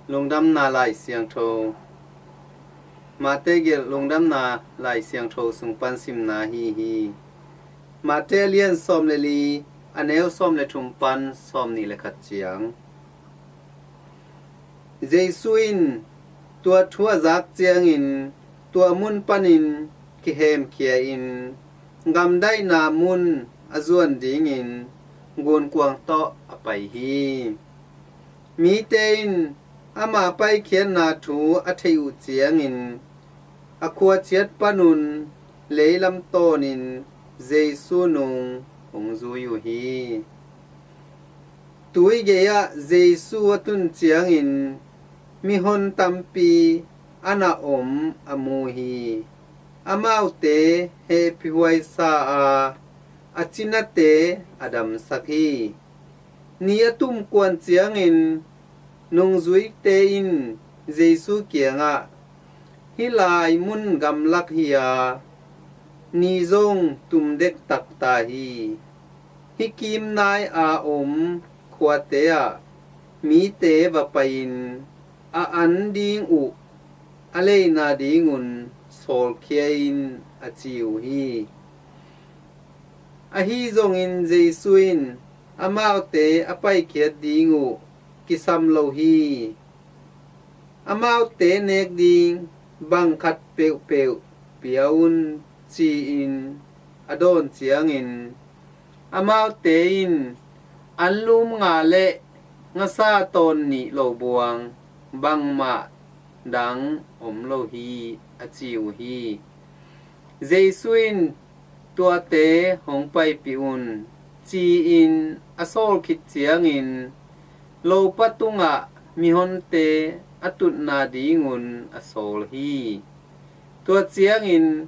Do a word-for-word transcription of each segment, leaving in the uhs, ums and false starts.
Lungdamna Lai Siangtho. Mate gelh Lungdamna Lai Siangtho sung pan simna hi hi. Mate a lian sawm le li, a neu sawm le thum pan sawm nih le khat ciang. Jesu in tua thu a zak ciangin tua mun panin kihemkhia in gamdaihna mun a zuan dingin gunkuang tawh a pai hi. Mite in ama paikhiatna thu a theih uh ciangin a khuaciat panun leilam tawnin Jesu nung hong zui uh hi. Tui gei-ah Jesu a tun ciangin mihon tampi a na om a mu hi. Amaute hehpihhuai sa a, a cinate a damsak hi. Ni a tum kuan ciangin nungzuite in Jesu kiangah, "Hih lai mun gamlak hi a, ni zong tum dektak ta hi. Hih kimnai a om khuate ah mite va pai-in a an ding uh a leina dingun sawlkhia in," a ci uh hi. Ahi zongin Jesu in amaute a paikhiat ding uh kisam lo hi. "Amaute nek ding bang khat peuhpeuh pia un," ci-in a dawn ciangin amaute in, "Anlum nga le ngasa tawn nih lo buang bangmah dang om lo hi," a ci uh hi. Jesu in, "Tuate hong paipih un," ci-in a sawl khit ciangin lopa tungah mihonte a tutna dingun a sawl hi. Tua ciangin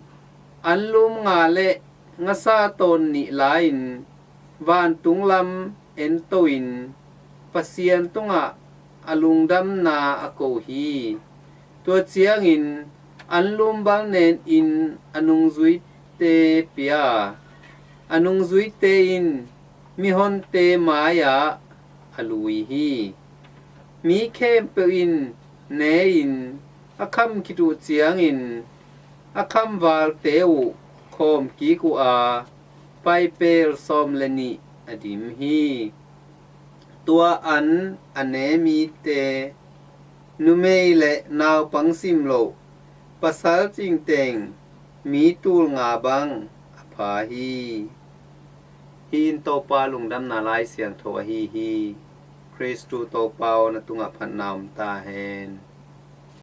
anlum nga le ngasa tawn nih la-in vantung lam ento-in Pasian tungah a lungdamna a ko hi. Tua ciangin anlum bal nenin a nungzuite pia a, a nungzuite in mihonte mai-ah a lui hi. Mi khempeuh in ne-in a kham khit uh ciangin a khamvalte uh khawm kik uh a, paipel sawm le nih a dim hi. Tua an a ne mite, numei le naupang simloh, pasal cingteng mi tul nga bang a pha hi. Hih in Topa Lungdamna Lai Siangtho ahi hi. Khristu Topa aw, na tungah phatna om ta hen.